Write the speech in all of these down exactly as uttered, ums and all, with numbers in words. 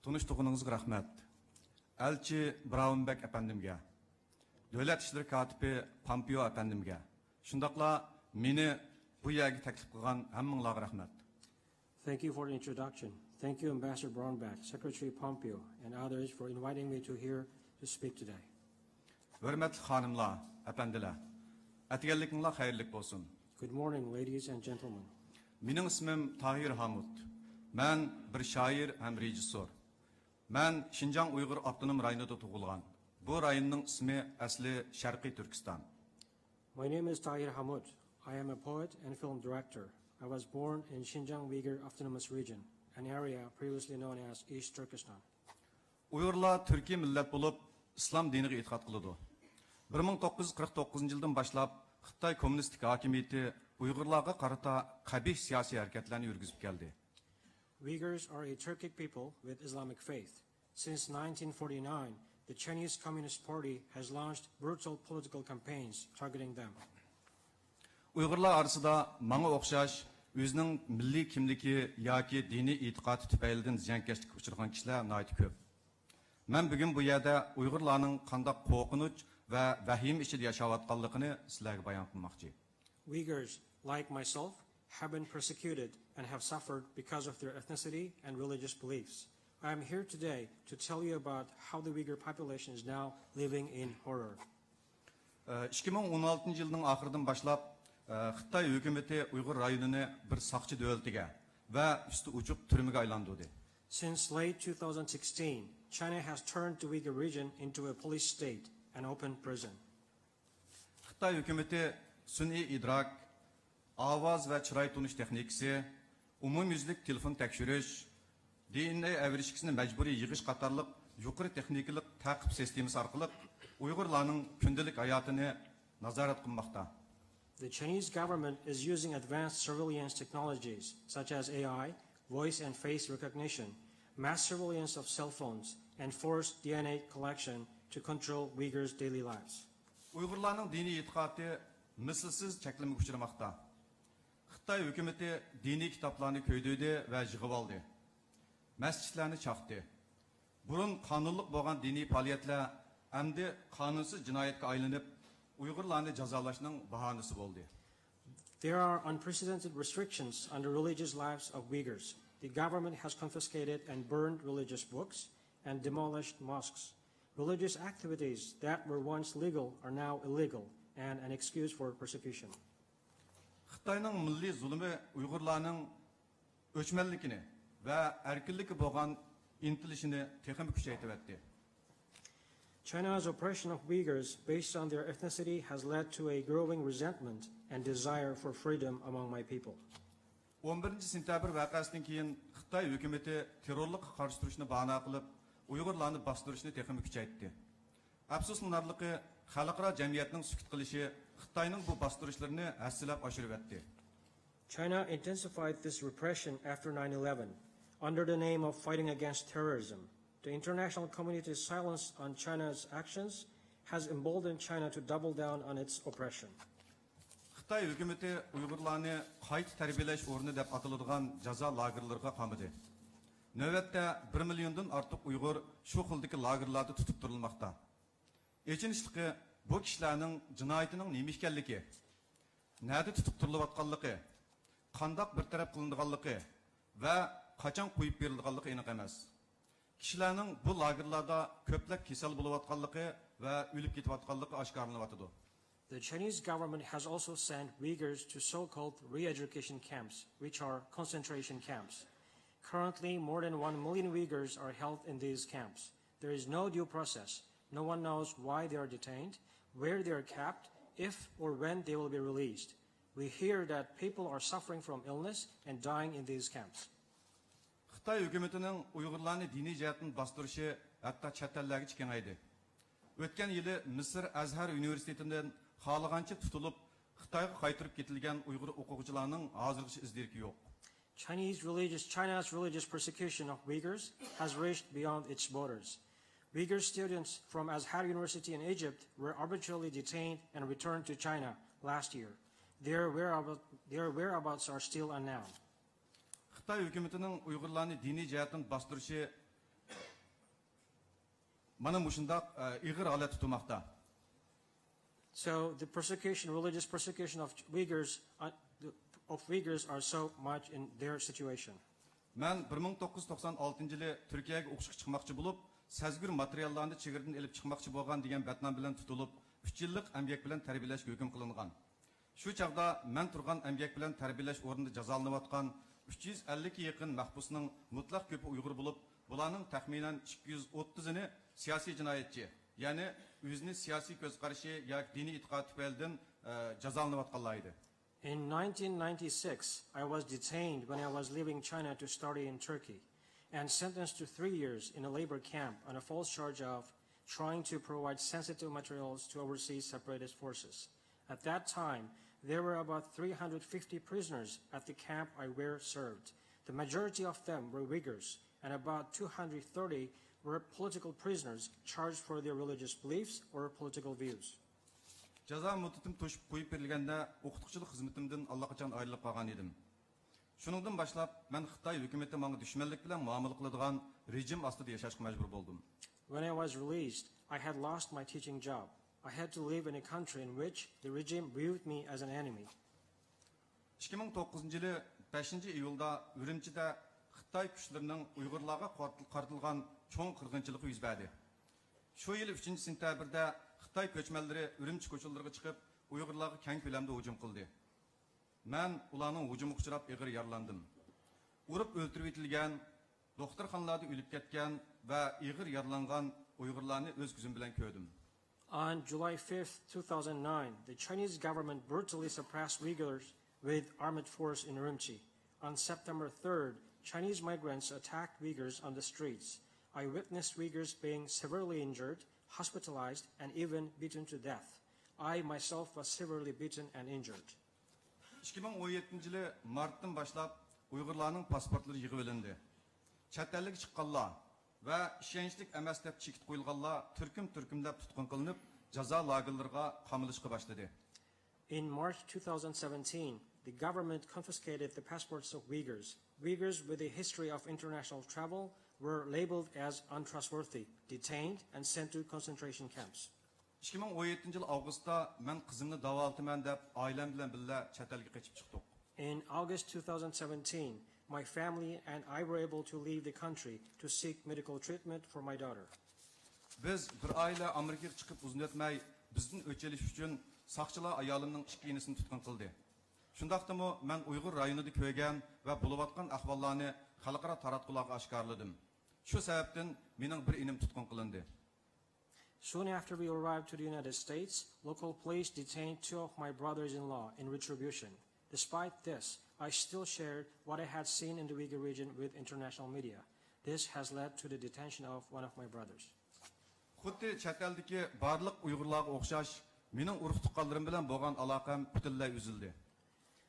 تونۇشتۇرغىنىڭىزغا رەھمەت. ئەلچى براۋنبەك ئەپەندىمگە، دۆلەت ئىشلىرى كاتىپى پامپېئو ئەپەندىمگە، شۇنداقلا مېنى بۇ يەرگە تەكلىپ قىلغان ھەممىڭلارغا رەھمەت. Thank you for the introduction. Thank you, Ambassador Brownback, Secretary Pompeo, and others for inviting me to here to speak today. ھۆرمەتلىك خانىملار، ئەپەندىلەر، ئەتىگەنلىكىڭلار خەيرلىك بولسۇن. Good morning, ladies and gentlemen. مېنىڭ ئىسمىم تاھىر ھامۇت. مەن بىر شائىر ھەم رېژىسسور. مەن شىنجاڭ ئۇيغۇر ئاپتونوم رايونىدا تۇغۇلغان. بۇ رايوننىڭ ئىسمى ئەسلى شەرقىي تۈركىستان. My name is Tahir Hamut. I am a poet and film director. I was born in Xinjiang Uyghur Autonomous Region, an area previously known as East Turkestan. ئۇيغۇرلار تۈركىي مىللەت بولۇپ، ئىسلام دىنىغا ئېتىقاد قىلىدۇ. بىر مىڭ توققۇز يۈز قىرىق توققۇزىنچى يىلدىن باشلاپ، خىتاي كوممۇنىستىك ھاكىمىيىتى ئۇيغۇرلارغا قارىتا قەبىھ سىياسىي ھەرىكەتلەرنى يۈرگۈزۈپ كەلدى. Uyghurs are a Turkic people with Islamic faith. Since nineteen forty-nine, the Chinese Communist Party has launched brutal political campaigns targeting them. ئۇيغۇرلار ئارىسىدا ماڭا ئوخشاش ئۆزىنىڭ مىللىي كىملىكى ياكى دىنىي ئېتىقادى تۈپەيلىدىن زىيانكەشلىككە ئۇچرىغان كىشىلەر ناھايىتى كۆپ. مەن بۈگۈن بۇ يەردە ئۇيغۇرلارنىڭ قانداق قورقۇنچ ۋە ۋەھىمە ئىچىدە ياشاۋاتقانلىقىنى سىلەرگە بايان قىلماقچى. Uyghurs, like myself, have been persecuted and have suffered because of their ethnicity and religious beliefs. I am here today to tell you about how the Uyghur population is now living in horror. ئىككى مىڭ ئون ئالتىنچى يىلنىڭ ئاخىرىدىن باشلاپ، خىتاي ھۆكۈمىتى ئۇيغۇر رايونىنى بىر ساقچى دۆلىتىگە ۋە ئۈستى ئوچۇق تۈرمىگە ئايلاندۇردى. Since late two thousand sixteen, China has turned the Uyghur region into a police state, an open prison. خىتاي ھۆكۈمىتى سۈنئىي ئىدراك، ئاۋاز ۋە چىراي تونۇش تېخنىكىسى، ئومۇميۈزلۈك تېلېفون تەكشۈرۈش، دى ئېن ئەي ئەۋرىشكىسىنى مەجبۇرىي يىغىش قاتارلىق يۇقىرى تېخنىكىلىق تەقىب سىستېمىسى ئارقىلىق ئۇيغۇرلارنىڭ كۈندىلىك ھاياتىنى نازارەت قىلماقتا. The Chinese government is using advanced surveillance technologies such as A I, voice and face recognition, mass surveillance of cell phones, and forced D N A collection to control Uyghurs' daily lives. ئۇيغۇرلارنىڭ دىنىي ئېتىقادى مىسلىسىز چەكلىمىگە ئۇچرىماقتا. خىتاي ھۆكۈمىتى دىنىي كىتابلارنى كۆيدۈردى ۋە يىغىۋالدى. مەسچىتلەرنى چاقتى. بۇرۇن قانۇنلۇق بولغان دىنىي پائالىيەتلەر ئەمدى قانۇنسىز جىنايەتكە ئايلىنىپ، ئۇيغۇرلارنى جازالاشنىڭ باھانىسى بولدى. There are unprecedented restrictions on the religious lives of Uyghurs. The government has confiscated and burned religious books and demolished mosques. Religious activities that were once legal are now illegal and an excuse for persecution. خىتاينىڭ مىللىي زۇلۇمى ئۇيغۇرلارنىڭ ئۆچمەنلىكىنى ۋە ئەركىنلىككە بولغان ئىنتىلىشىنى تېخىمۇ كۈچەيتىۋەتتى. China's oppression of Uyghurs based on their ethnicity has led to a growing resentment and desire for freedom among my people. ئون بىرىنچى سېنتەبىر ۋەقەسىدىن كېيىن خىتاي ھۆكۈمىتى تېررورلۇققا قارشى تۇرۇشنى باھانە قىلىپ، ئۇيغۇرلارنى باستۇرۇشنى تېخىمۇ كۈچەيتتى. ئەپسۇسلىنارلىقى، خەلقئارا جەمئىيەتنىڭ سۈكۈت قىلىشى خىتاينىڭ بۇ باستۇرۇشلىرىنى ھەسسىلەپ ئاشۇرۇۋەتتى. China intensified this repression after nine eleven under the name of fighting against terrorism. The international community's silence on China's actions has emboldened China to double down on its oppression. خىتاي ھۆكۈمىتى ئۇيغۇرلارنى قايتا تەربىيەلەش ئورنى دەپ ئاتىلىدىغان جازا لاگېرلىرىغا قامىدى. نۆۋەتتە بىر مىليوندىن ئارتۇق ئۇيغۇر شۇ خىلدىكى لاگېرلاردا تۇتۇپ تۇرۇلماقتا. ئېچىنىشلىقى، بۇ كىشىلەرنىڭ جىنايىتىنىڭ نېمە ئىكەنلىكى، نەدە تۇتۇپ تۇرۇلۇۋاتقانلىقى، قانداق بىر تەرەپ قىلىنىدىغانلىقى ۋە قاچان قويۇپ بېرىلىدىغانلىقى ئېنىق ئەمەس. كىشىلەرنىڭ بۇ لاگېرلاردا كۆپلەپ كېسەل بولۇۋاتقانلىقى ۋە ئۆلۈپ كېتىۋاتقانلىقى ئاشكارىلىنىۋاتىدۇ. The Chinese government has also sent Uyghurs to so-called re-education camps, which are concentration camps. Currently, more than one million Uyghurs are held in these camps. There is no due process. No one knows why they are detained, where they are kept, if or when they will be released. We hear that people are suffering from illness and dying in these camps. خىتاي ھۆكۈمىتىنىڭ ئۇيغۇرلارنى دىنىي جەھەتتىن باستۇرۇشى ھەتتا چەت ئەللەرگىچە كېڭەيدى. ئۆتكەن يىلى مىسىر ئەزھەر ئۇنىۋېرسىتېتىدىن خالىغانچە تۇتۇلۇپ، خىتايغا قايتۇرۇپ كېتىلگەن ئۇيغۇر ئوقۇغۇچىلارنىڭ ھازىرغىچە ئىز دېرىكى يوق. Chinese religious, China's religious persecution of Uyghurs has reached beyond its borders. Uyghur students from Azhar University in Egypt were arbitrarily detained and returned to China last year. Their whereabout-, their whereabouts are still unknown. خىتاي ھۆكۈمىتىنىڭ ئۇيغۇرلارنى دىنىي جەھەتتىن باستۇرۇشى مانا مۇشۇنداق، ئە، ئېغىر ھالەتتە تۇرماقتا. So the persecution, religious persecution of Uyghurs, uh, of Uyghurs are so much in their situation. مەن بىر مىڭ توققۇز يۈز توقسان ئالتىنچى يىلى تۈركىيەگە ئوقۇشقا چىقماقچى بولۇپ، سەزگۈر ماتېرىياللارنى چېگرىدىن ئېلىپ چىقماقچى بولغان دېگەن بەتنام بىلەن تۇتۇلۇپ، ئۈچ يىللىق ئەمگەك بىلەن تەربىيەلەشكە ھۆكۈم قىلىنغان. شۇ چاغدا مەن تۇرغان ئەمگەك بىلەن تەربىيەلەش ئورنىدا جازالىنىۋاتقان ئۈچ يۈز ئەللىككە يېقىن مەھبۇسنىڭ مۇتلەق كۆپى ئۇيغۇر بولۇپ، بۇلارنىڭ تەخمىنەن ئىككى يۈز ئوتتۇزىنى سىياسىي جىنايەتچى، يەنى ئۆزىنى سىياسىي كۆز قارىشى ياكى دىنىي ئېتىقادى تۈپەيلىدىن، ئە، جازالىنىۋاتقانلار ئىدى. In nineteen ninety-six, I was detained when I was leaving China to study in Turkey and sentenced to three years in a labor camp on a false charge of trying to provide sensitive materials to overseas separatist forces. At that time, there were about three hundred fifty prisoners at the camp I where served. The majority of them were Uyghurs, and about two hundred thirty were political prisoners charged for their religious beliefs or political views. جازا مۇددىتىم توشۇپ قويۇپ بېرىلگەندە، ئوقۇتقۇچىلىق خىزمىتىمدىن ئاللىقاچان ئايرىلىپ قالغان ئىدىم. شۇنىڭدىن باشلاپ، مەن خىتاي ھۆكۈمىتى ماڭا دۈشمەنلىك بىلەن مۇئامىلە قىلىدىغان رېجىم ئاستىدا ياشاشقا مەجبۇر بولدۇم. When I was released, I had lost my teaching job. I had to live in a country in which the regime viewed me as an enemy. ئىككى مىڭ توققۇزىنچى يىلى بەشىنچى ئىيۇلدا ئۈرۈمچىدە خىتاي كۈچلىرىنىڭ ئۇيغۇرلارغا قارىتىلغان چوڭ قىرغىنچىلىقى يۈز بەردى. شۇ يىل ئۈچىنچى سېنتەبىردە خىتاي كۆچمەنلىرى ئۈرۈمچى كوچىلىرىغا چىقىپ، ئۇيغۇرلارغا كەڭ كۆلەمدە ھۇجۇم قىلدى. مەن ئۇلارنىڭ ھۇجۇمىغا ئۇچراپ ئېغىر يارىلاندىم. ئۇرۇپ ئۆلتۈرۈۋېتىلگەن، دوختۇرخانىلاردا ئۆلۈپ كەتكەن ۋە ئېغىر يارىلانغان ئۇيغۇرلارنى ئۆز كۆزۈم بىلەن كۆردۈم. On July fifth, two thousand nine, the Chinese government brutally suppressed Uyghurs with armed force in Urumqi. On September third, Chinese migrants attacked Uyghurs on the streets. I witnessed Uyghurs being severely injured, hospitalized, and even beaten to death. I myself was severely beaten and injured. ئىككى مىڭ ئون يەتتىنچى يىلى مارتتىن باشلاپ ئۇيغۇرلارنىڭ پاسپورتلىرى يىغىۋېلىندى. چەت ئەلگە چىققانلار ۋە ئىشەنچلىك ئەمەس دەپ چېكىت قويۇلغانلار تۈركۈم-تۈركۈملەپ تۇتقۇن قىلىنىپ، جازا لاگېرلىرىغا قامىلىشقا باشلىدى. In March two thousand seventeen, the government confiscated the passports of Uyghurs. Uyghurs with a history of international travel were labeled as untrustworthy, detained, and sent to concentration camps. ئىككى مىڭ ئون يەتتىنچى يىل ئاۋغۇستتا مەن قىزىمنى داۋالىتىمەن دەپ ئائىلەم بىلەن بىللە چەت ئەلگە قېچىپ چىقتۇق. In August two thousand seventeen, my family and I were able to leave the country to seek medical treatment for my daughter. بىز بىر ئائىلە ئامېرىكىغا چىقىپ ئۇزۇن ئۆتمەي، بىزدىن ئۆچ ئېلىش ئۈچۈن ساقچىلار ئايالىمنىڭ ئىككى ئىنىسىنى تۇتقۇن قىلدى. شۇنداقتىمۇ مەن ئۇيغۇر رايونىدا كۆرگەن ۋە بولۇۋاتقان ئەھۋاللارنى خەلقئارا تاراتقۇلارغا ئاشكارىلىدىم. شۇ سەۋەبتىن مېنىڭ بىر ئىنىم تۇتقۇن قىلىندى. Soon after we arrived to the United States, local police detained two of my brothers-in-law in retribution. Despite this, I still shared what I had seen in the Uyghur region with international media. This has led to the detention of one of my brothers. خۇددى چەت ئەلدىكى بارلىق ئۇيغۇرلارغا ئوخشاش، مېنىڭ ئۇرۇق-تۇغقانلىرىم بىلەن بولغان ئالاقەم پۈتۈنلەي ئۈزۈلدى.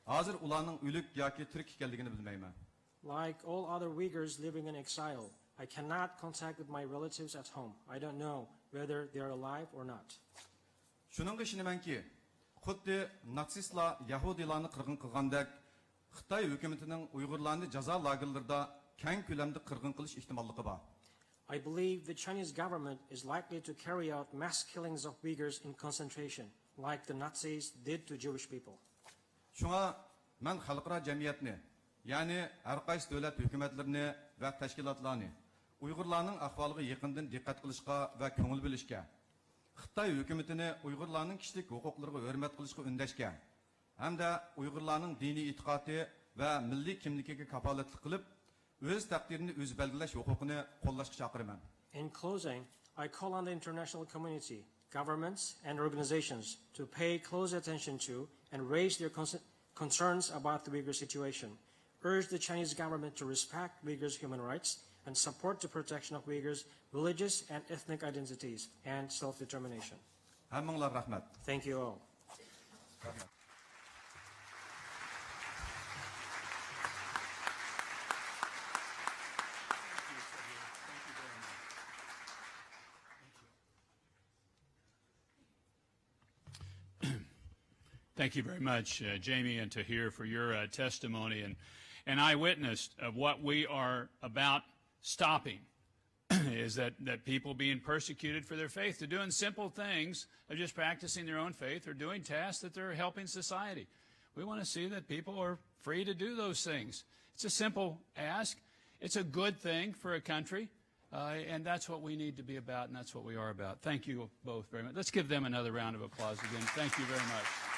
ھازىر ئۇلارنىڭ ئۆلۈك ياكى تىرىك ئىكەنلىكىنى بىلمەيمەن. Like all other Uyghurs living in exile, I cannot contact with my relatives at home. I don't know whether they are alive or not. شۇنىڭغا ئىشىنىمەنكى، خۇددى ناتسىستلار يەھۇدىيلارنى قىرغىن قىلغاندەك، خىتاي ھۆكۈمىتىنىڭ ئۇيغۇرلارنى جازا لاگېرلىرىدا كەڭ كۆلەمدە قىرغىن قىلىش ئېھتىماللىقى بار. I believe the Chinese government is likely to carry out mass killings of Uyghurs in concentration, like the Nazis did to Jewish people. شۇڭا مەن خەلقئارا جەمئىيەتنى، يەنى ھەر قايسى دۆلەت ھۆكۈمەتلىرىنى ۋە تەشكىلاتلارنى ئۇيغۇرلارنىڭ ئەھۋالىغا يېقىندىن دىققەت قىلىشقا ۋە كۆڭۈل بۆلۈشكە، خىتاي ھۆكۈمىتىنى ئۇيغۇرلارنىڭ كىشىلىك ھوقۇقلىرىغا ھۆرمەت قىلىشقا ئۈندەشكە ھەمدە ئۇيغۇرلارنىڭ دىنىي ئېتىقادى ۋە مىللىي كىملىكىگە كاپالەتلىك قىلىپ، ئۆز تەقدىرىنى ئۆزى بەلگىلەش ھوقۇقىنى قوللاشقا چاقىرىمەن. In closing, I call on the international community, governments, and organizations to pay close attention to and raise their cons- concerns about the Uyghur situation. Urge the Chinese government to respect Uyghurs' human rights and support the protection of Uyghurs' religious and ethnic identities and self-determination. ھەممىڭلارغا رەھمەت. Thank you all. Thank you very much, uh, Jamie and Tahir, for your uh, testimony and an eyewitness of what we are about stopping. is that, that people being persecuted for their faith, to doing simple things of just practicing their own faith or doing tasks that they're helping society. We want to see that people are free to do those things. It's a simple ask. It's a good thing for a country. Uh, and that's what we need to be about, and that's what we are about. Thank you both very much. Let's give them another round of applause again. Thank you very much.